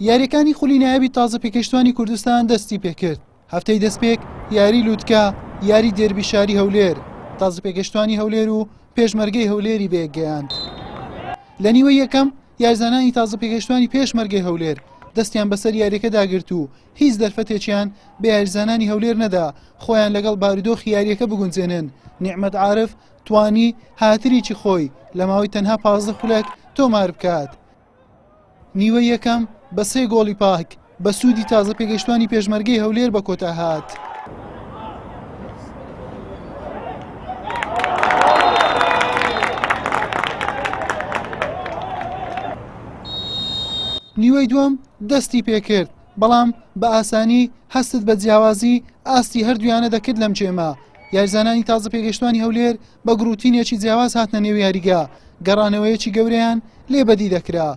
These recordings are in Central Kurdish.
یاریەکانی خولی نایابی تازە پێکەشتوانی کوردستان دەستی پێکرد هەفتەی دەستپێک یاری لوتکە یاری دێربی شاری هەولێر تازە پێگەشتوانی هەولێر و پێشمەرگەی هەولێری بەیەکگەیاند لە نیوەی یەکەم یارزانانی تازە پێگەشتوانی پێشمەرگەی هەولێر دەستیان بەسەر یاریەکەدا گرت و هیچ دەرفەتێکیان بە یاریزانانی هەولێر نەدا خۆیان لەگەڵ بارودۆخی یاریەکە بگونجێنن نیعمەت عارف توانی هاتریکی خۆی لە ماوەی تەنها 15 خولەک تۆمار بکات نیوەی یەکەم بە سێ گۆڵی پاک بە سوودی تازە پێگەشتوانی پێشمەرگەی هەولێر بە کۆتا هات. نیوەی دووەم دەستی پێکرد بەڵام بە ئاسانی هەستت بە جیاوازی ئاستی هەردوویانە دەکرد لەم جێمە یاریزانانی تازە پێگەشتوانی هەولێر بە گڕوتینێکی جیاواز هاتنە نێو یاریگا گەڕانەوەیەکی گەورەیان لێ بەدی دەکرا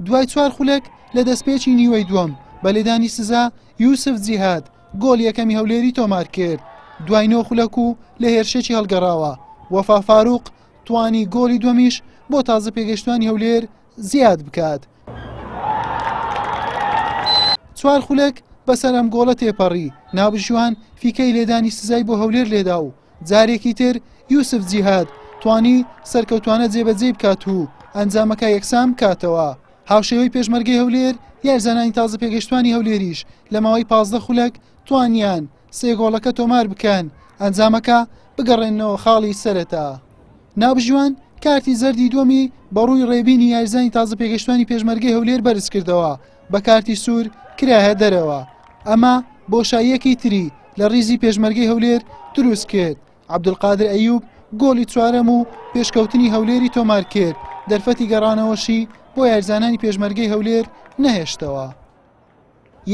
دوای چوار خولەک لە دەستپێکی نیوەی دووەم بە لێدانی سزا یوسف جیهاد گۆڵ یەکەمی هەولێری تۆمار کرد دوای نۆ خولەک و لە هێرشێکی هەڵگەڕاوە وەفا فاروق توانی گۆڵی دووەمیش بۆ تازە پێگەشتوانی هەولێر زیاد بکات. چوار خولەک بەسەر ئەم گۆڵە تێپەڕی، ناوبژیوان فیکەی لێدانی سزای بۆ هەولێر لێدا و جارێکی تر یوسف جیهاد توانی سەرکەوتوانە جێبەجێی بکات و ئەنجامەکە یەکسان بکاتەوە. هاوشێوەی پێشمەرگەی هەولێر، یاریزانانی تازە پێگەشتوانی هەولێریش لە ماوەی 15 خولەک توانیان سێ گۆڵەکە تۆمار بکەن، ئەنجامەکە بگەڕێننەوە خاڵی سەرەتا. ناوبژیوان کارتی زەردی دووەمی بەڕووی ڕێبینی یاریزانی تازە پێگەشتوانی پێشمەرگەی هەولێر بەرزکردەوە بە کارتی سوور کرایە دەرەوە ئەمە بۆشاییەکی تری لە ڕیزی پێشمەرگەی هەولێر دروست کرد عەبدولقادر ئەیوب گۆڵی چوارەم و پێشکەوتنی هەولێری تۆمار کرد دەرفەتی گەڕانەوەشی بۆ یاریزانانی پێشمەرگەی هەولێر نەهێشتەوە.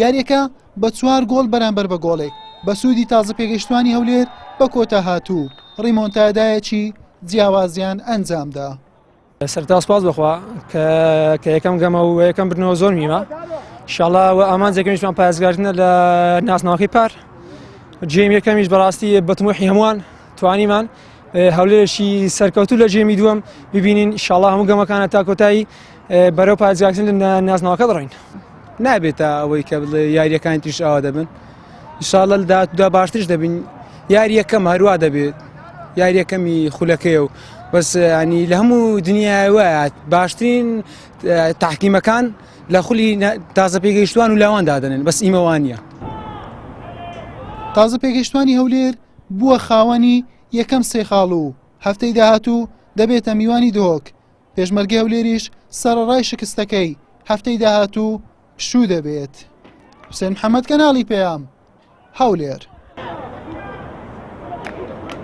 یاریەکە بە چوار گۆڵ بەرامبەر بە گۆڵێک بە سوودی تازە پێگەشتوانی هەولێر بە کۆتا هات و ڕیمۆنتادایەکی جیاوازیان ئەنجامدا. سەرتا سپاس بەخوا کە کە یەکەم گەمە و یەکەم بردنەوە زۆر میمە شڵا و ئامانجێکەمیشمان پارێزگارکردنە لە ناسناوەکەی پار جێم یەکەمیش بەڕاستی بەتموحی هەمووان توانیمان هەولێرێکی سەرکەوتوو لە جێمی دووەم ببینین شڵا هەموو گەمەکانە تا کۆتایی بەرەو پارێزگاکردن لە نازناوەکە دەڕۆین. نابێت تا ئەوەی کە بڵێ یاریەکانی تریش ئاوا دەبن ئینشاءاللە لە داهاتوودا باشترش دەبین یاریەکەم هەروا دەبێت یاریەکەمی خولەکەیە و بەس ینی لە هەموو دنیای وایە باشترین تحکیمەکان لە خولی تازە پێگەیشتوان و لاوان دادەنن بەس ئیمەوانە. تازە پێگەشتوانی هەولێر بووە خاوەنی یەکەم سێ خاڵ و هەفتەی داهاتوو دەبێتە میوانی دهۆک پێشمەرگەی هەولێریش سەرەڕای شکستەکەی هەفتەی داهاتوو پشوو دەبێت. حوسێن محەمەد کەناڵی پەیام، هەولێر.